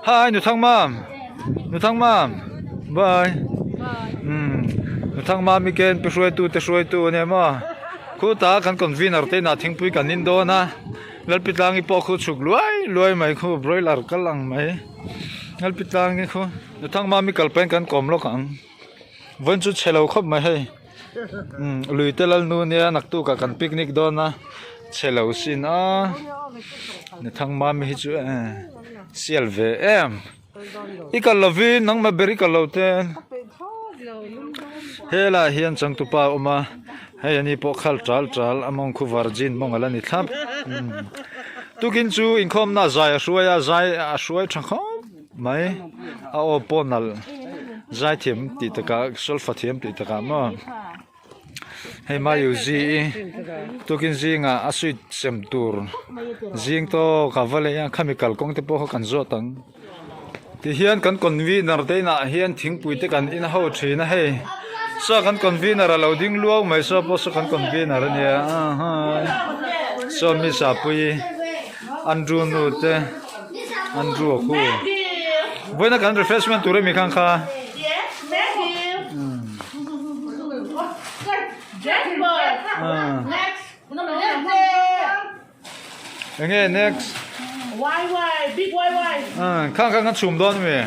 Hi Nuthangmam Nuthangmam bye umm Nuthangmam i ken pi hruaitu te hruaitu a nia maw khutah kan convener te inah thingpui kan in dawn a Lalpitlangi pawh khu chhuk luai luai mai khu broiler kal ang mai Lalpitlangi khu Nuthangmam i kal pahin kan kawm lawk ang vawiin chu chhe lo khawp mai hei umm lui te lal nu nia naktuk ah kan picnic dawn a chhe lo sin a Nuthangmam hi chu eh sial ve em i kal lovin nangmah ber i kal lo ten helaiah hian changtupa a awm a hei ani pawh khal tal tal a mawng khu virgin mawng a la ni thlap tukin chu inkhawmna a zai a hruai a zai a hruai tha khawp mai a aw pawh nalh zaithiam tih takah solfa thiam tih takah maw. Hei mai u zi i tukin zingah a sweet sem tur zing tawk a va lei a khami kalkawng te pawh kha kan zawt ang tihian kan convener te inah hian thingpui te kan in ho thin a hei saw kan convener a lo ding luau mai saw pawh saw kan convener a nia saw mi sapui Andrew nu te Andrew a khu vawiina kan refreshment tur ami khan kha. Enge next? Wai wai, big wai wai. Khang khang kan chhum dawn mi.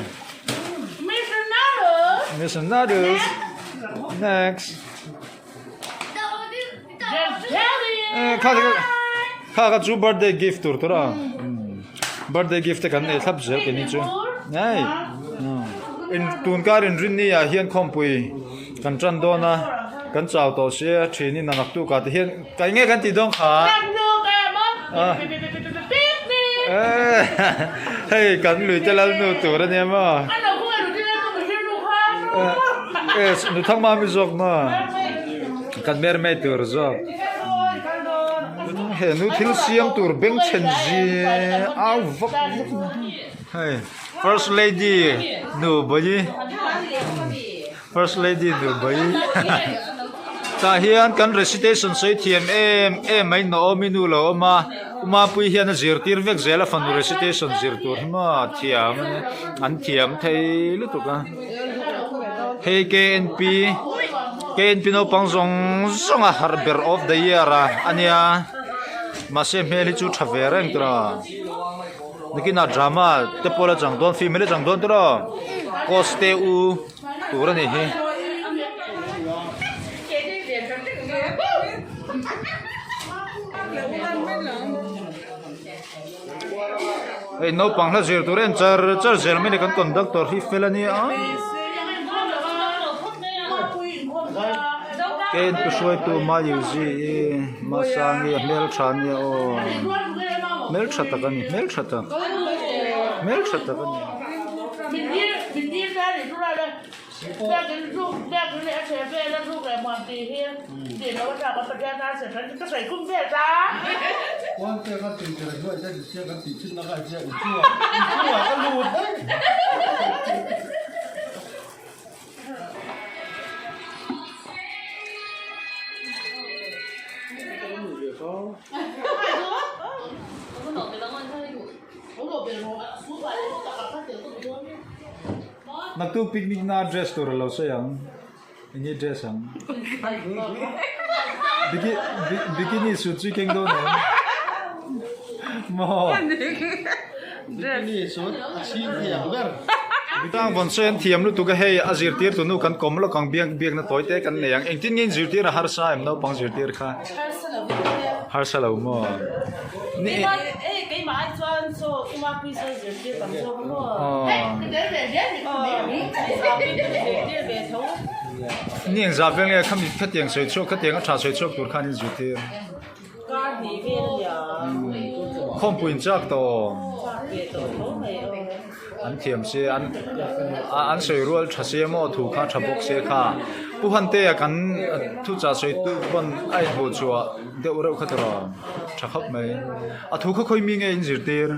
Mr. Noodles. Mr. Noodles. Next. Kha kha kha chu birthday gift tur tur a. Birthday gift te kan nei thlap zel ke ni chu. Nei. In tun kar in rin ni ah hian khawmpui kan tan dawn a. Kan chau tawh sia thin in a nak tu ka ti hian kai nge kan ti dawn kha. Hei kan lui te lal nu tur a nia maw. Nuthang mami zawk maw. Kan mer mai tur zawk. He nu thil siam tur bengchhen zi au vak vak hei first lady nu bawi first lady nu bawi tah hian kan recitation sawi thiam em em mai naomi nu lo awm a umapui hian a zirtir vek zel a fanu recitation zir tur hi maw thiam an thiam thei lutuk a. Hei KNP KNP naupang zawng zawng a harh ber of the year a ania mahse hmel hi chu tha ve reng tawh a nikinah drama te pawh la chang dawn film hi la chang dawn tawh a cost te u tur a nih hi. Hei naupang hla zir tur en char char zel mai a ni kan conductor hi fel a nia kei pu hruaitu Mayuzi i Masangi a hmeltha a nia aw hmeltha tak a ni hmeltha tak hmeltha tak a ni. Naktuk picnic na dress tur a lo sawi ang enge dress ang bikini suit chu i keng dawn em maw bikini suit a chhing thei ang ber tang vawn sawi an thiam lutuk a hei a zirtir tunu kan kawm lawk ang biak biakna tawi te kan nei ang engtin nge in zirtir a harsa em naupang zirtir kha harsa lo maw. Ni engzah vel nge khami khatiang sawi chhuak khatiang a tha sawi chhuak tur khan in zirtir khawmpui in chak tawh awm an thiam se an an sawi rual tha se maw thu kha tha bawk se kha pu Hantea kan thuchah sawi tu pawn a inhmuh chhuah deuh reuh kha tawh tha khawp mai a thu khaw khawi mi nge in zirtir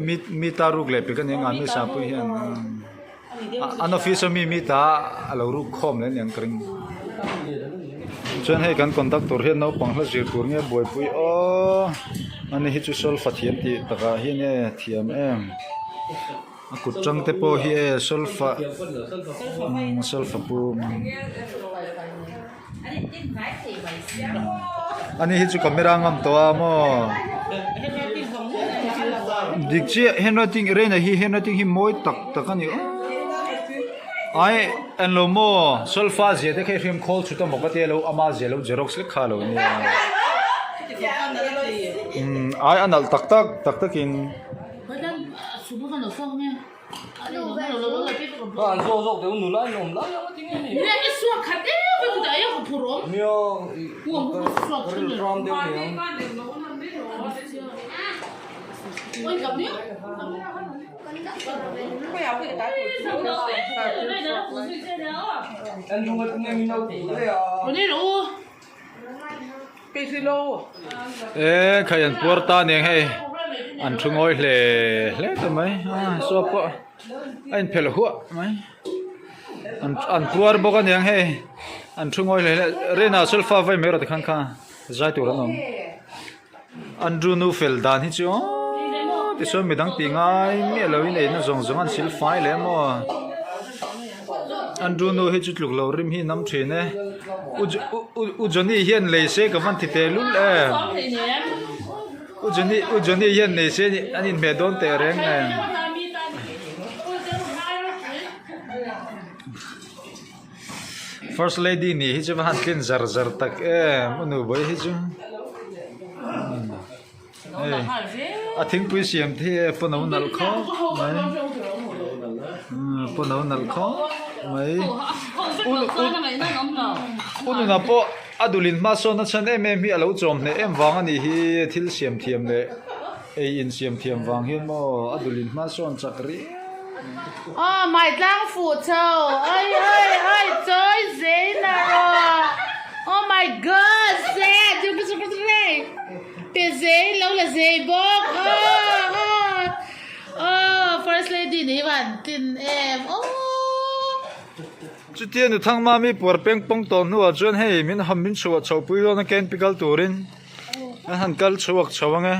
mi mi ta ruk leh pek ania nga miss apui hian an office ami mi ta a lo ruk khawm leh aniang ka ring. Chuan hei kan conductor hian naupang hla zir tur nge buaipui aw ani hi chu solfa thiam tih takah hian nge thiam em a kut tang te pawh hi e solfa solfa pu ani hi chu camera ngam tawh a maw dik chiah handwriting Reina hi handwriting hi mawi tak tak a ni aw ai englo maw solfa zia te kha i hriam khawl chhut a maw ka tia lo ama zia lo xerox lek kha a lo nia umm ai a nalh tak tak tak takin. E khai an puar ta aniang hei an thu ngawi hle hle ta mai a saw pawh a inphelh huah mai an an puar bawk aniang hei an thu ngawi hle hle Rina solfa vai mai rawh tikhan kha zai tur an awm Andrew nu fel dan hi chu aww tichuan midang tih ngai miah lo in eina zawng zawng an sil fai leh maw Andrew nu hi chu tluk lo rim hi nam thin e u u u Johnny hian lei se ka van ti teh lul em u Johnny u Johnny hian nei se an inhmeh dawn teh reng em. First lady nih hi chu va han tlin zar zar tak em u nubawi hi chu hei a thingpui siam te hi e pawn a nalh khawp mai pawn a nalh khawp mai u nuna pawh a dulin hmasawn a chhan em em hi a lo chawm hneh em vang a nih hi thil siam thiam leh ei in siam thiam vang hian maw a dulin hmasawn chak riau. Aw mai tlang fuh chho oi oi oi chawi zei na rawh oh my god se chu chu chu chu pe zei lo la zei bawk aw aw aw first lady ni van tin em aw. Chutia nu thang mami puar peng pawng tawh hnuah chuan hei min han min chhuah chho pui dawn a camping kal turin an han kal chhuak chho ang e.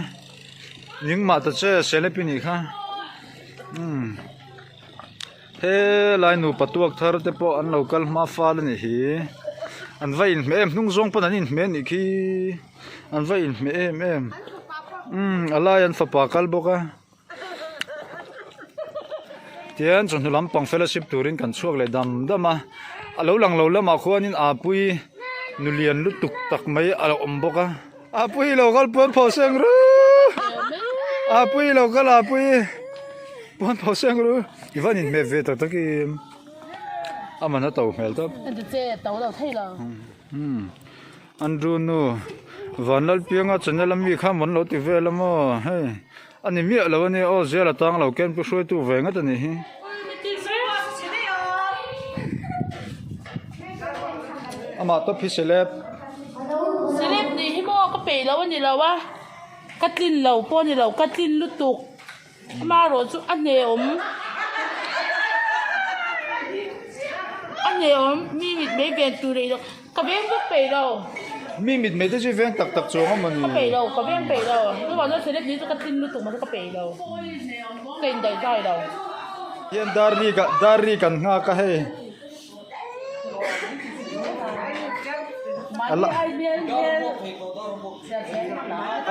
Ning mah ta che selepi nih kha umm helai nupa tuak thar te pawh an lo kal hma fal a nih hi an va inhmeh em hnung zawng pawn an inhmeh a nih khi an va inhmeh em em umm a lai an fapa kal bawk a tian chawhnu lampang fellowship turin kan chhuak leh dam dam a a lo lang lo lamah khuanin apui nulian lutuk tak mai a lo awm bawk a. A pui lo kal puan pho seng ru a pui lo kal a pui puan pho seng ru i van in hmeh ve tak tak i a man a to hmel tawp Andrew nu Vanlalpianga channel ami kha mawn lo ti vel a maw hei a ni miah lo a nia aw zial a tang lo ken pu hruaitu ve ngat a nih hi. Amah tawp hi celeb. Celeb nih hi maw ka peih lo a ni lo a, ka tlin lo pawh a ni lo, ka tlin lutuk. Amaherawh chu a hneawm, a hneawm mi mit mei ven tur ei lo, ka veng bawk peih lo. Mi mit mei te chu i veng tak tak chuang a maw ni? Ka peih lo, ka veng peih lo. Chuvang chuan celeb nih chu ka tlin lutuk mahse ka peih lo, ka indaihzai lo. Hian dar ri dar ri kan nghak a hei.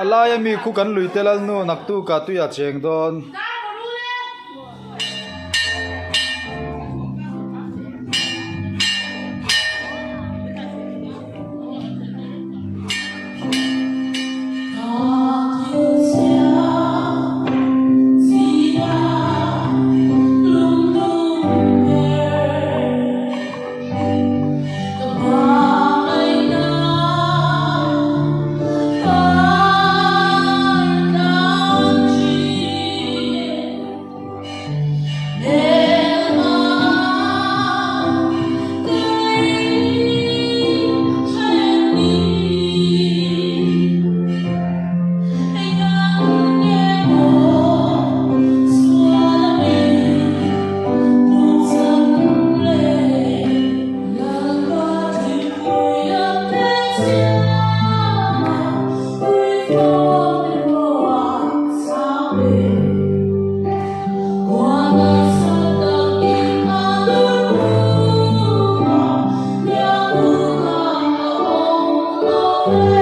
A laia mi khu kan lui tel alnu naktuk ah tui a cheng dawn. Oh.